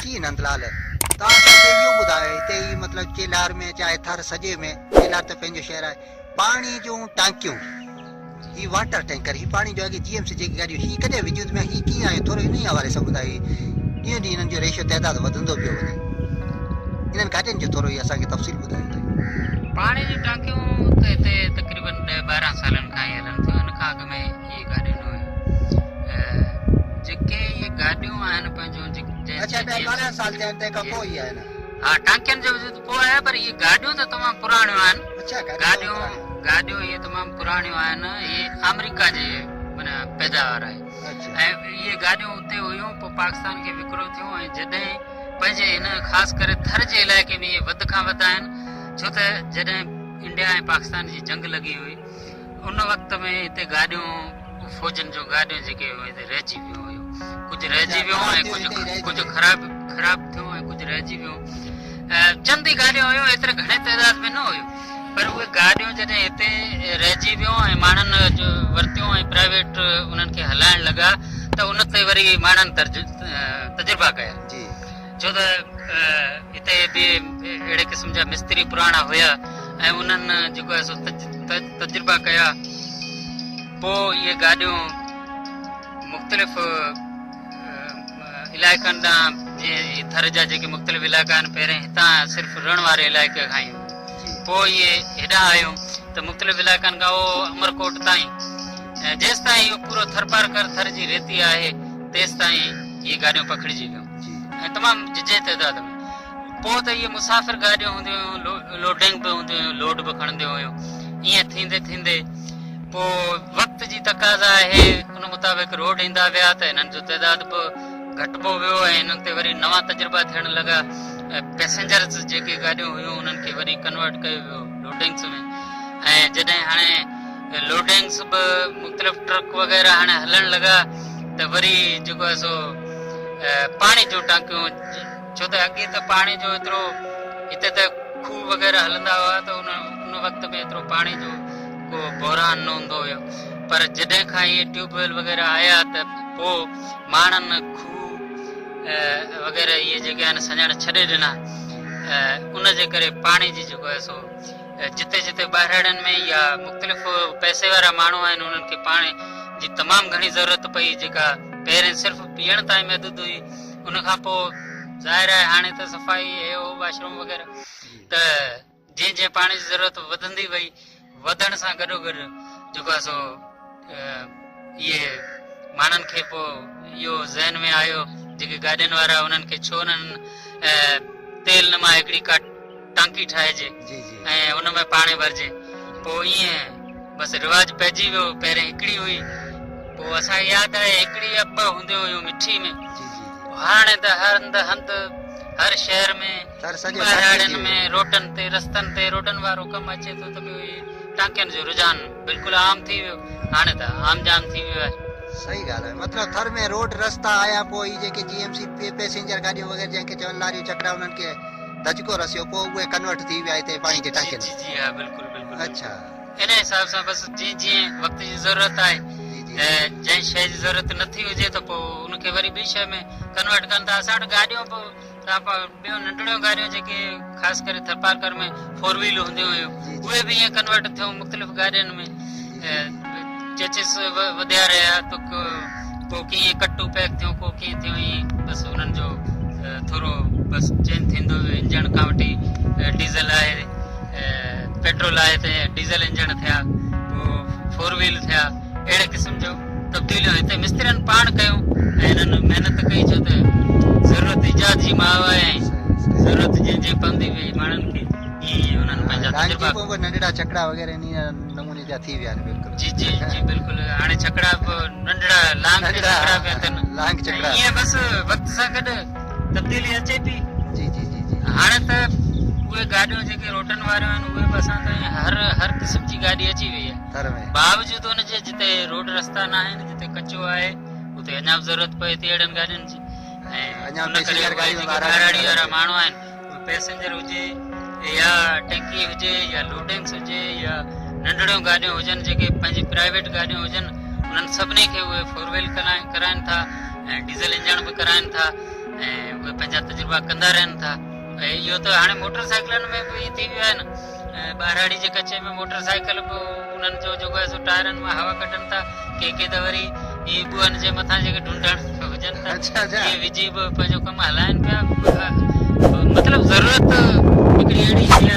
جي نندلال توهان اسان کي اهو ٻڌايو هتي هي مطلب چيلهار ۾ چاهي ٿر سڄي ۾ چيلهار ته پنهنجو شهر آهي پاڻي جون ٽانڪيون هي واٽر ٽينڪر هي پاڻي جو اڳي جي ايم سي جيڪي گاڏيون هي ڪڏهن وجود ۾ هي ڪيئن آيون ٿورو انهي حوالي سان ٻڌايو هي ڏينهون ڏينهن انهن جو ريشو تعداد وڌندو پيو وڃي انهن گاڏين جو ٿورو هي اسان کي تفصيل ٻڌايو ته. پاڻي جون ٽانڪيون ته هتي تقريبن ڏهه 12 سالن کان ئي هلن ٿيون ان کان اڳ ۾ اهي گاڏيون نه هيون جيڪي اهي گاڏيون آهن پنهنجون اڇا ڏهه 12 سال ٿيا آهن تنهن کان پوء اهي آهن. ها ٽانڪين جو وجود پوء آيو پر اهي گاڏيون ته تمام پراڻيون آهن. اڇا گاڏيون گاڏيون اهي تمام پراڻيون آهن اهي آمريڪا جي معنيٰ پيداوار آهي ۽ اهي گاڏيون اتي هيون پوء پاڪستان کي وڪرو ٿيون ۽ جڏهن پنهنجي هن خاص ڪري ٿر جي علائقي ۾ اهي وڌ کان وڌ آهن ڇو ته جڏهن انڊيا ۽ پاڪستان جي جنگ لڳي هئي ان وقت ۾ هتي گاڏيون فوجن جون گاڏيون جيڪي هيون هتي رهجي ويون هيون ڪجهه رهجي ويون ۽ ڪجهه ڪجهه خراب خراب ٿيون ۽ ڪجهه رهجي ويون چند ئي گاڏيون هيون ايتري گهڻي تعداد ۾ نه هيون پر اهي گاڏيون جڏهن هتي رهجي ويون ۽ ماڻهن ورتيون ۽ پرائيويٽ انهن کي هلائڻ لڳا ته ان تي وري ماڻهن تجربا ڪيا ڇو ته هتي به اهڙي قسم جا مستري پراڻا هيا ۽ انهن جيڪو آهي سو تجربا ڪيا پوء اهي گاڏيون مختلف علائقن ڏانهن جيئن ٿر جا جيڪي مختلف علائقا آهن پهرين هتان صرف رڻ واري علائقي کان ئي پوء اهي هيڏانهن آيون ته مختلف علائقن کان اهو عمرڪوٽ تائين ۽ جيستائين اهو پورو ٿرپارڪر ٿر جي ريتي آهي تيستائين اهي گاڏيون پکڙجي ويون ۽ تمام ججهي تعداد ۾ پوء ته اهي مسافر گاڏيون هونديون هيون لوڊنگ به هونديون هيون لوڊ به کڻنديون هيون ائين ٿيندي ٿيندي پوء وقت جي تقاضا آهي ان مطابق روڊ ايندا ويا ته انهن جو تعداد به گهٽبو ويو ۽ انهن تي وري نوان تجربا ٿيڻ لڳا پئسينجرز جيڪي گاڏيون هيون انهن کي وري ڪنورٽ ڪيو ويو لوڊنگس ۾ ۽ جڏهن هاڻي لوڊنگس به مختلف ٽرڪ وغيره هاڻي هلڻ لڳا ته وري جيڪو آهي سو پاڻي جون ٽانڪيون ڇو ته اڳي ته پاڻي جو ايترو هتي ته کوهه وغيره هلندا هئا ته ان وقت ۾ ايترو پاڻي جو ڪو بحران نه هوندو هيو پر جڏهن کان اهي ٽيوب ويل وغيره آيا ته پوء ماڻهن کوهه وغيره اهي جيڪي آهن سڃاڻ ڇڏي ڏنا ان جي ڪري پاڻي جي جيڪو آهي سو جتي جتي ٻهراڙين ۾ يا مختلف پئسي وارا ماڻهو آهن انهن کي پاڻي جي تمام گهڻي ضرورت پئي جيڪا پهرين صرف پيئڻ تائين محدود هئي ان کان پوء ظاهر آهي هاڻي ته صفائي هي هو واشروم وغيره ته جيئن جيئن پاڻي جي ضرورت وڌندي وئي وڌڻ سان گڏو گڏ جيڪو آهي سو اهي ماڻهن کي پوء اهو ذهن ۾ آيو جيڪي گاڏين وارا انهن کي ڇو نه تيل نما هڪڙي ڪا ٽانڪي ٺاهجي ۽ ان ۾ پاڻي ڀرجي پوء ائين بس رواج پئجي ويو پهرين هڪڙي هئي پوء اسان کي ياد آهي هڪڙي يا ٻه هونديون هيون مٺي ۾ هاڻي ته هر هنڌ هنڌ هر شهر ۾ ٻهراڙين ۾ روڊن تي رستن تي روڊن وارو ڪم اچي ٿو ته ٻيو اهي ٽانڪين جو رجحان بلڪل عام ٿي ويو هاڻي ته عام جام ٿي ويو آهي. صحيح ڳالهه آهي مطلب ٿر ۾ روڊ رستا آيا پوء هي جيڪي جي ايم سي پيسينجر گاڏيون وغيره جنهن کي چون لاريون چڪڙا انهن کي ڌچڪو رسيو پوء اهي ڪنورٽ ٿي ويا هتي پاڻي جي ٽانڪين جي جي ها بلڪل بلڪل اڇا ان حساب سان بس جيئن جيئن وقت جي ضرورت آهي جنهن شيء جي ضرورت نه ٿي هجي ته پوء ان کي وري ٻي شيء ۾ ڪنورٽ ڪن ٿا اسان وٽ گاڏيون به ٻيون ننڍڙيون گاڏيون جيڪي خاص ڪري ٿرپارڪر ۾ فور ويل هونديون هيون اهي به ائين ڪنورٽ ٿيون مختلف گاڏين ۾ چيچس وڌيا رهيا ته ڪو ڪيئن ڪٽو پيڪ ٿيو ڪو ڪيئن ٿيو ائين بس انهن جو ٿورو بس چينج ٿيندو ويو انجڻ کان وٺي ڊيزل آهي پيٽرول آهي ته ڊيزل انجڻ ٿيا پوء فور ويل ٿيا اهڙي قسم جو تبديليون هتي مسترين پاڻ ڪيون ۽ هنن محنت ڪئي ڇو ته ضرورت ايجاد جي ماء آهي ۽ ضرورت جنهن جي پوندي وئي ماڻهن کي ائين انهن پنهنجا تجربا پوء به ننڍڙا ڇڪڙا وغيره انهي نموني جا ٿي ويا آهن بلڪل جي جي جي بلڪل هاڻي ڇڪڙا به ننڍڙا لانگ ڇڪڙا پيا ٿين لانگ ڇڪڙا ائين بس وقت سان گڏ تبديلي اچي پئي. جي جي جي جي. هاڻي ته اهي گاڏيون جيڪي روڊن واريون آهن اهي به اسان تائين هر هر قسم جي گاڏي اچي وئي آهي. ٿر ۾. باوجود ان جي جتي روڊ رستا نه آهن جتي ڪچو آهي اتي اڃا به ضرورت پئي ٿي اهڙن گاڏين جي ۽ اڃا ان ڪري پيسينجر اهي گاڏيون جيڪي ٻاهران ٻهراڙي هلن وارا ٿيون. ماڻهو آهن اهي پئسينجر هجي يا ٽينڪي هجي يا لوڊنگس هجي يا ننڍڙيون گاڏيون هجن جيڪي پنهنجي پرائيويٽ گاڏيون هجن انهن سڀني کي اهي فور ويل ڪرائين ٿا ۽ ڊيزل انجڻ به ڪرائين ٿا. ۽ اهي پنهنجا تجربا ڪندا رهن ٿا ۽ اهو ته هاڻي موٽر سائيڪلن ۾ به ائين ٿي ويو آهي نه ٻهراڙي جي ڪچي ۾ موٽر سائيڪل به انهن جو جيڪو آهي سو ٽائرن مان هوا ڪڍن ٿا ڪي ڪي ته وري اهي ٻوهن جي مٿان جيڪي ڍونڍڻ هجن ٿا اهي وجهي به پنهنجو ڪم هلائن پيا مطلب ضرورت هڪڙي اهڙي شيء.